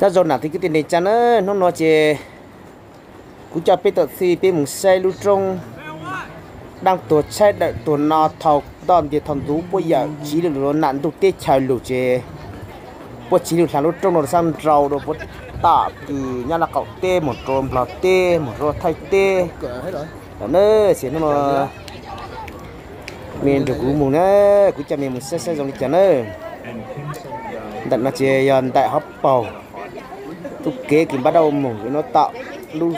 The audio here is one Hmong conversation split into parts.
Nyob zoo nam tij kwv tij neej tsa na, hnub no ces kuv coj peb tam txhij peb mus saib lub roob dab tuag tshaib dawm tuag no thaum ntoj ntiag thaum ntxov puab yawm tsiv lug nam ntuj teb chaws lug ces puab tsiv lug hla lub roob no xab nrau rua puab tam kws nyob laj qaum teb moog rua nplog teb moog rua thaij teb lawm na. Ces hnub no mej nrug kuv moog na, kuv coj mej moog saib saib zoo li cas na. Ntawm no ces yog ntaim hov paug tub kev kws npaj dab moog nuav tom lub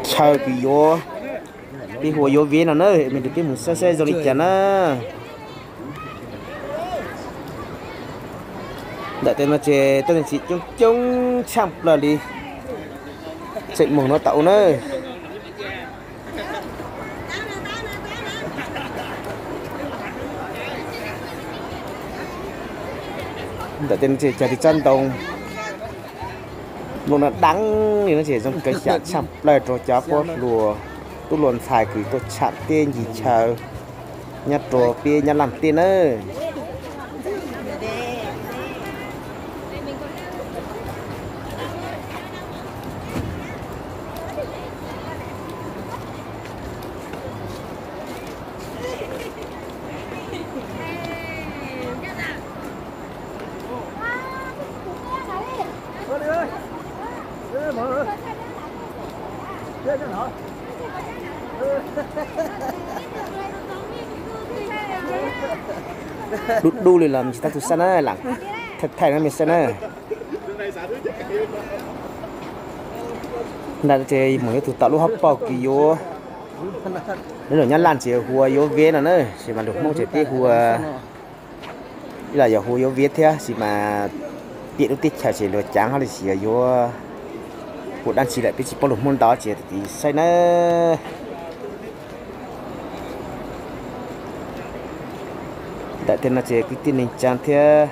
chaw kws yuav, peb hu ua yuav viv no na, mej nrug peb moog saib saib zoo li cas na. Ntawm tej no ces tuab neeg txiv coob coob tshaaj plawg li, tseem moog nuav tom u na. Ntawm tej no ces cog tig tsob ntoo, nplooj no dab li no ces zoo kawg xyav tshaaj plawg rua cov puab hluas tub hluas ntxhais kws tuaj tsham teb ncig chaw nyob rua peb Nyab Laj teb nawb. Dub dub li los tsis tau tug saib na, lam thaij thaij no mej saib na. Ntawm ces moog yuav tug tom lub hov paug kws yuav, lub Nyab Laj ces hu ua yuav viv no na, sis mas lus Hmoob ces peb hu ua, ib los yog hu ua yuav viv thiab, sis mas piam lub teb chaws ces luag caav hab li sis yog yuav hu dab tsi lawm peb tsis paub lus Hmoob ntau ces tiv saib na. Ntawm tej no ces kwv tij neej tsaa thiab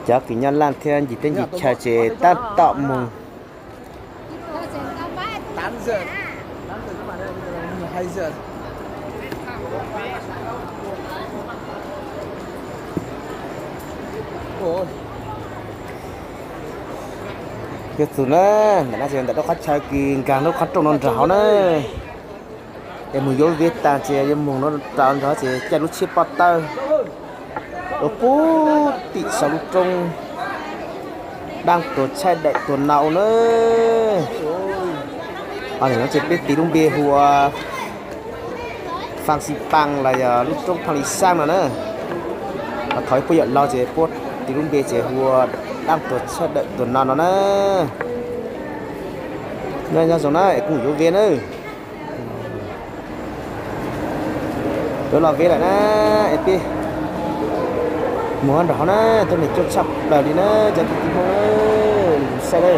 cov kws Nyab Laj thiab ncig teb ncig chaw ces tab tom moog. Yog txug na, ntawm no ces ntawm lub qhov chaw kws nkaag lub qhov rooj no nraag hov na. Es moog yuav viv taag ces yuav moog no rau nraag ces caij lub tsheb pob tawb rua puag tim sau lub roob dab tuag tshaib dawm tuag no na. Ho nim no ces peb tis lub npe hu ua Faa Xi Paas los yog lub roob Phaaj Lis Xaab no na. Ho thaum puab yawm laug ces puab tis lub npe ces hu ua dab tuag tshaib dawm tuag no no na. Nyob zoo na es kuv yuav viv na. Yuav los viv lawm na, es peb moog nraag hov na, tuab neeg coob tshaj plaws li na, cov kwv tij Hmoob na, saib na.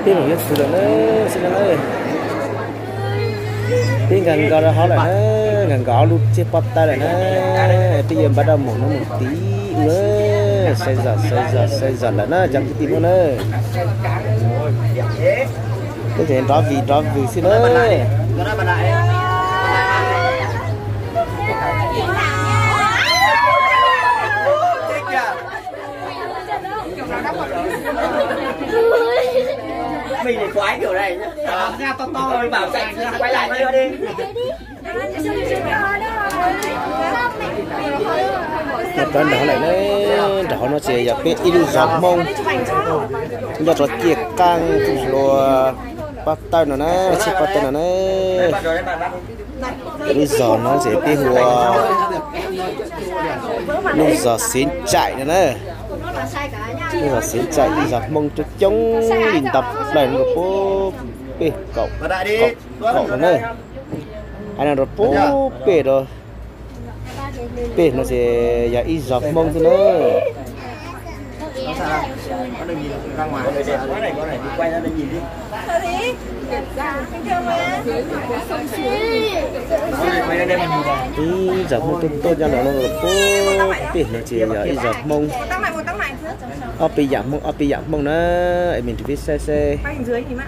Peb moog yuav txug lawm na, saib na. Peb nkaag nkaus rau hov lawm na, nkaag nkaus hov lub tsheb pob tawb lawm na, peb yuav npaj dab moog no moog tiv u na, saib zog saib zog saib zog lawm na cov kwv tij Hmoob na. Peb tseem nrov vig nrov vwg xwb na. Nyob rau nram hov lawm na, nram hov no ces yog peb ib lub zos Hmoob nyob rau ciaj qaab tug hlua pob tawb no na, tsheb pob tawb no na. Lub zos no ces peb hu ua lub zos Xeev Tsaim no na. Lub zos Xeev Tsaim ib zos Hmoob coob coob li ntau plaws rau puag pem kaum, kaum no na. Hais no rau puag pem rau pem no ces yog ib zos Hmoob xwb na. Có đừng nhìn ra ngoài. Có đừng để quá này, có này, quay ra đây nhìn đi. Sao thế? Bình thường mà. Ib zag Hmoob tuaj tuaj nyob no, pem no ces yog ib zag Hmoob. Một tấm này, một tấm này. Ob peb yam Hmoob, ob peb yam Hmoob na, es me review saib seb. Quay hình dưới thì mát.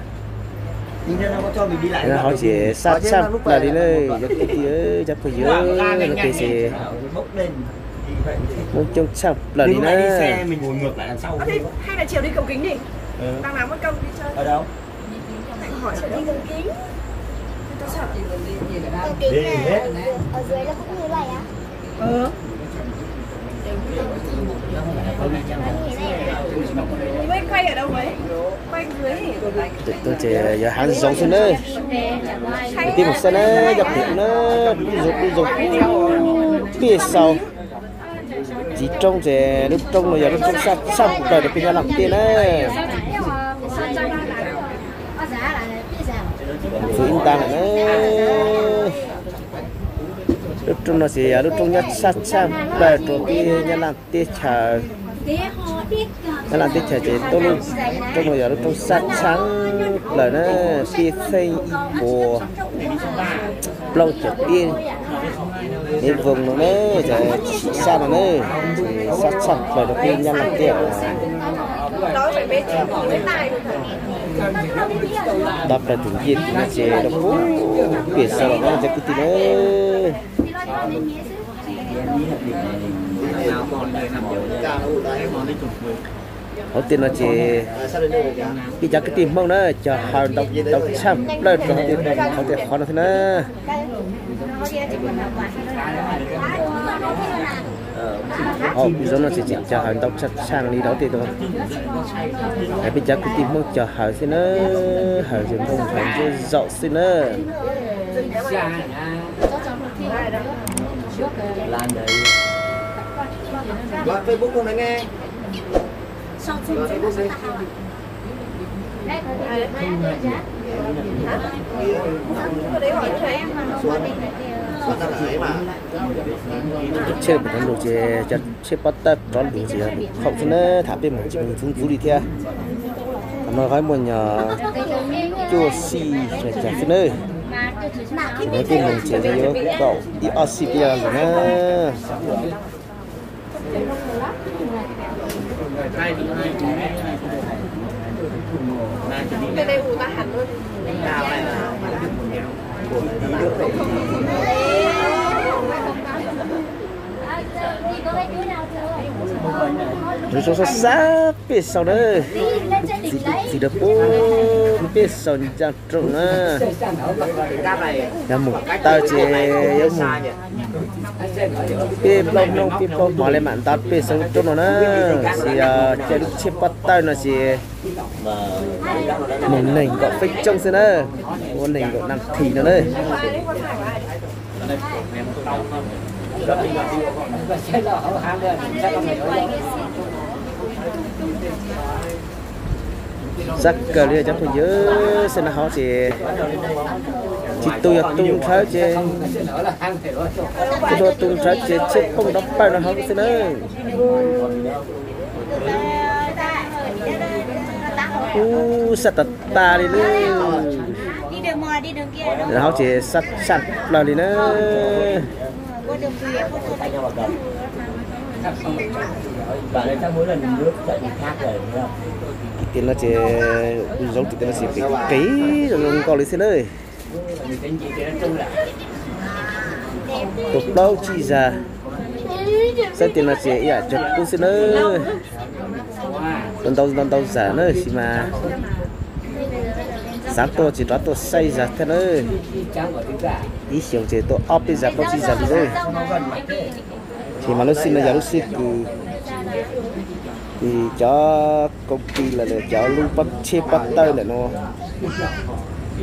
Hov ces sab tshaj plaws li na, yog kwv tij cov phooj ywg, no ces Hmoob coob tshaj plaws li na. Ơ, thế hay là chiều đi cầu kính đi. Đằng nào mất công đi chơi. Ở đâu? Hỏi đi cầu kính. Đi hết. Ở dưới nó cũng như vậy á. Quay ở đâu vậy? Quay dưới. Tôi chỉ giờ hán giống xưa đấy. Tôi tin một sân đấy, dọc tiệm nó ví dụ ví dụ pi sau. Txiv roob ces lub roob no yog lub roob sab tshaj plaws rau peb Nyab Laj tiaj na. Txug ib nta lawm na. Lub roob no ces yog lub roob nyob sab tshaj plaws rau peb Nyab Laj teb chaws. Nyab Laj teb chaws ces tuaj lub roob no yog lub roob sab tshaj plaws na, peb txheej ib puas plaub caug peb mev voos no na, cov sab no na, sab tshaj plaws rau peb Nyab Laj tiaj. Nta plaws tus ncej tim no ces rau pem saud los no cov kwv tij na. Hauv tiaj no ces peb cov kwv tij Hmoob na, cog haws ntau tshaj plaws rau hauv tiaj qhov no thiab na. Hauv peb zos no ces tseem cog haws ntau tshaj tshaj li rau tiaj no. Peb cov kwv tij Hmoob cog haws xwb na, haws ces Hmoob haws ntsuab zaum xwb na. Tsheb pem rov lug ces cov tsheb pob tawj rov lug ces yog lug khaum xwb na, tham peb moog tsis moog ntxuv ntxuv li thiab. Tam no qaib muaj nyog cuaj sij caum xwb na. Tam no peb moog ces yuav kaum ib ob sij peb yuav lug na. Rau sab sab pem saud na, txiv rau pem saud ncaj nrooj na. Yog mus taw ces yuav mus peb plaub hnub peb plaub hmo li mam nta pem saud lub roob no na. Ces yog caij lub tsheb pob tawj no ces mus neeg nkaum feeb tsoob xwb na, ua neeg nkaum nas this no na. Sab kawg li cov phooj ywg, xab na hov ces tsis tu yog tu nrhawv ces, tsis tu nrhawv ces tsheb poob nrov pawg no hov xwb na. Ub, sab tas tas li lawm. Hov ces sab tshaj plaws li na. Tim no ces, zoov tim no ces pem qis zoo nkauj li xwb na. Tus plaub tsib zag, saib tim no ces ib yam cog kub xwb na. Ntau ntau ntau zag na sis mas xav tuaj ces rov tuaj saib zag thiab na. Ib xyoos ces tuaj ob peb zag plaub tsib zag li na. Ces mas lub xij no yog lub xij kws cov koob ti los cov lub pob tsheb pob tawj ntawm no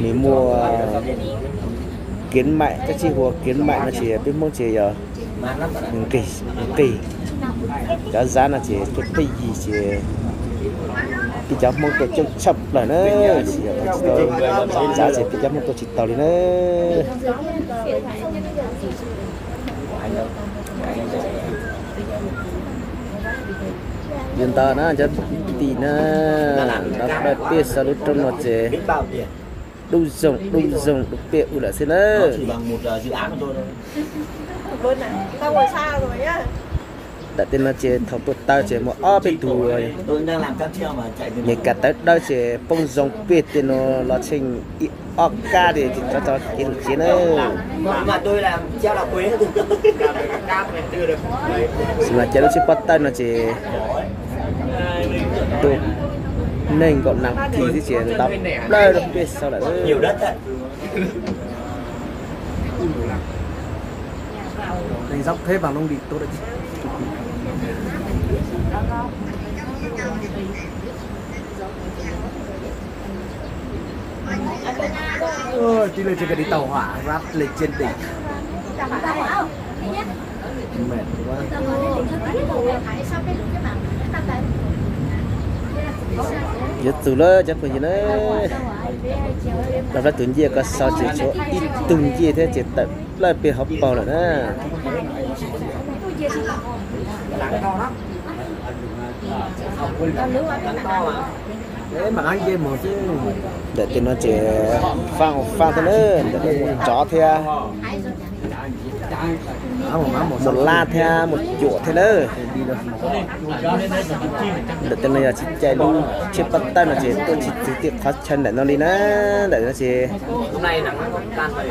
nws muaj kev maim, tab sis hu ua kev maim no ces peb Hmoob ces yog nqis, nqis. Cov zab no ces pheej pheej yig ces peb cov Hmoob tuaj coob tshaj plaws na, tsis yog tsis tau zab ces peb cov Hmoob tuaj tsis tau li na. Yus ntau na cov tim na, ntau dawj pej xav lub rooj no ces dub zoog dub zoog dub pej ub lawm xwb na. Ntawm tej no ces thaum tuaj tawb ces muaj ob peb tug Meskas tawb dawb ces poob zoo pej tej no los tsheej ib ob kab ces tso tso kev lus tsev na. Xws mas cov lub tsheb pob tawb no ces tuaj neeg nkaum nas this xwb ces ntau plaws rau pej xav lawm. Ua, tib leej tsis kawm li tau hua rab leej tsev dev. Yuav txus lawm cov phooj ywg na, rau plab tus ncej ko xaus ces tshuav ib tug ncej thiab ces tawm plaws pem hauv paus lawm na. Ntawm tej no ces faaj faaj thiab na, ntawm no muaj tsov thiab, muaj lab thiab muaj cuam thiab na. Ntawm tej no yog tsis cais lub tsheb pob tawb no ces tuaj tsis txog tej qhov chaw ntawm no li na. Ntawm no ces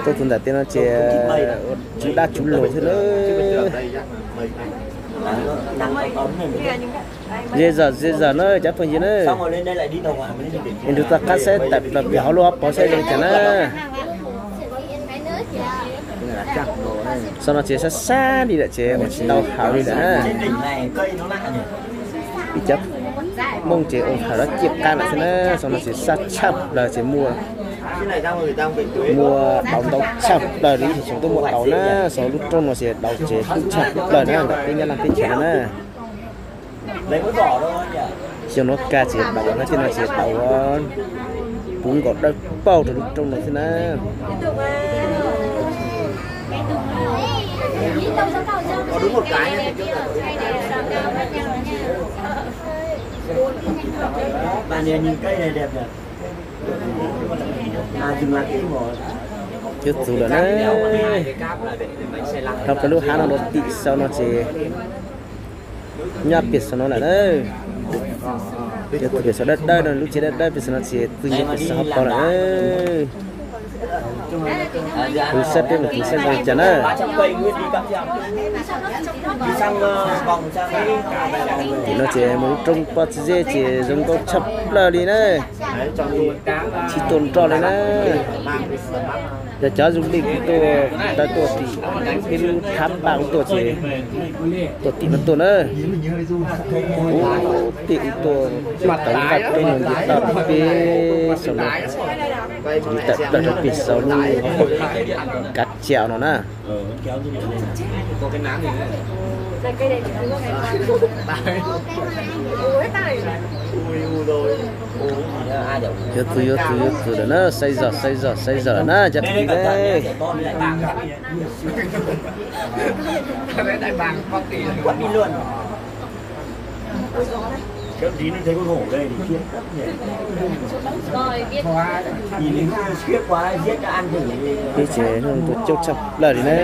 tuaj txog ntawm tej no ces ua tsuv dab tsuv luag thiab na. Ze zog ze zog na cov phooj ywg na. Nrug tau qab saib tawm plaws pem hauv lub hauv paus saib zoo cas na. Xov no ces sab sab li lawm ces ua tsis tau haum li lawm na. Ib cov Hmoob ces ua haum lawv ciaj qab lawm xwb na. Xov no ces sab tshaj plaws ces muaj, muaj daus ntau tshaj plaws li, ib tsoom tuaj muaj daus na. Xov lub rooj no ces daus ces kub tshaj plaws na ntawm peb Nyab Laj teb chaws no na. Xyoo no kag ces daus na, tej no ces daus puv nkaus dawb paug rau lub rooj no xwb na. Yuav txus lawm na. Dhau plaws lub hav no rau tim sau no ces nyob pem saum no lawm na. Yuav txus pem saum dawb dawb no, lub tsheb dawb dawb pem saum no ces txog nyob pem saum hauv paus lawm na. Tus saib peb mus tus saib zoo cas na. Tim no ces mus lub roob pob txha zeb ces zoo nkauj tshaj plaws li na. Tsis tuaj nroj li na. Yog cov zoo li kuv tuaj, kuv tau tuaj tim peb lub thab npaj tuaj ces tuaj tim no tuaj na. Ub, tim ub tuaj tau nqaj peb no nce toj peb saum no, tawm plaws rau pem saum lub kav tsam no na. Yuav txus, yuav txus, yuav txus lawm na, xaiv zog, xaiv zog, xaiv zog lawm na cov phooj ywg. Peb ces hnub no tuaj coob tshaj plaws li na.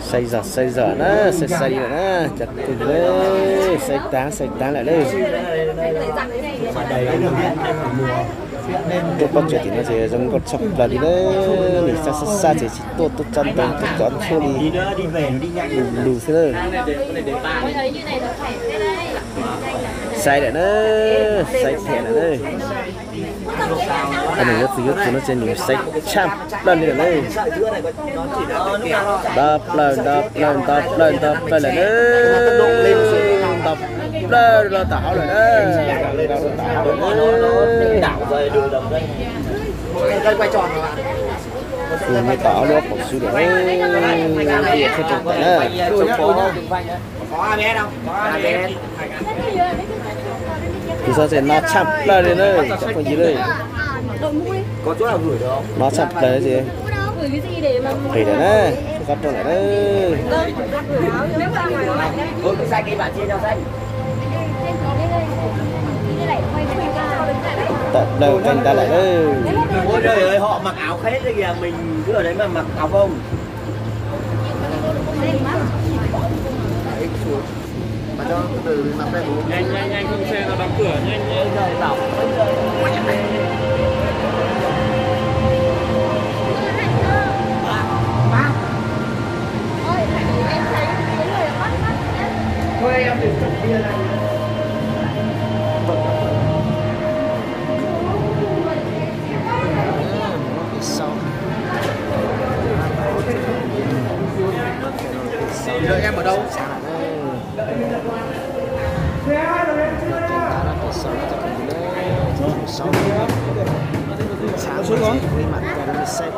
Xaiv zog, xaiv zog na, xaiv xaiv li lawm na cov phooj ywg, xaiv tag, xaiv tag lawm na. Tuaj pob tsuas tim no ces zoo nkauj tshaj plaws li na. Nws xab xab xab ces tsis tuaj, tuaj tso ntoo, tuaj cov ntshuab li lus lus xwb na. Xaiv lawm na, xaiv them lawm na. Nws yuav txus yuav txus no ces nws xaiv tshaj plaws li lawm na. Nto plaws, nto plaws, nto plaws, nto plaws lawm na. Nto plaws los tom hauv lawm na. Nto plaws tom hauv lawm na. Tus me tom hauv lub pob tsuas lawm na. Tus xov xwm no tshaj plaws li na, cov phooj ywg na. No tshaj plaws ces phem lawm na. Qab rau lawm. Tawm plaws nqis ntawd lawm. Ua rau họ mặc áo khác kìa, mình cứ ở đấy mà mặc áo phông. Nhanh, nhanh, nhanh, không xe nó đóng cửa, nhanh, nhanh. Em ở đâu? Sau no ces li mas kawg li saib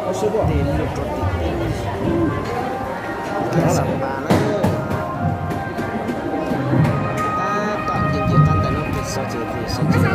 tim lub rau tim tim Xab Pas lawm. Tab tom nce nce qab ntawd no ces sau ces sau ces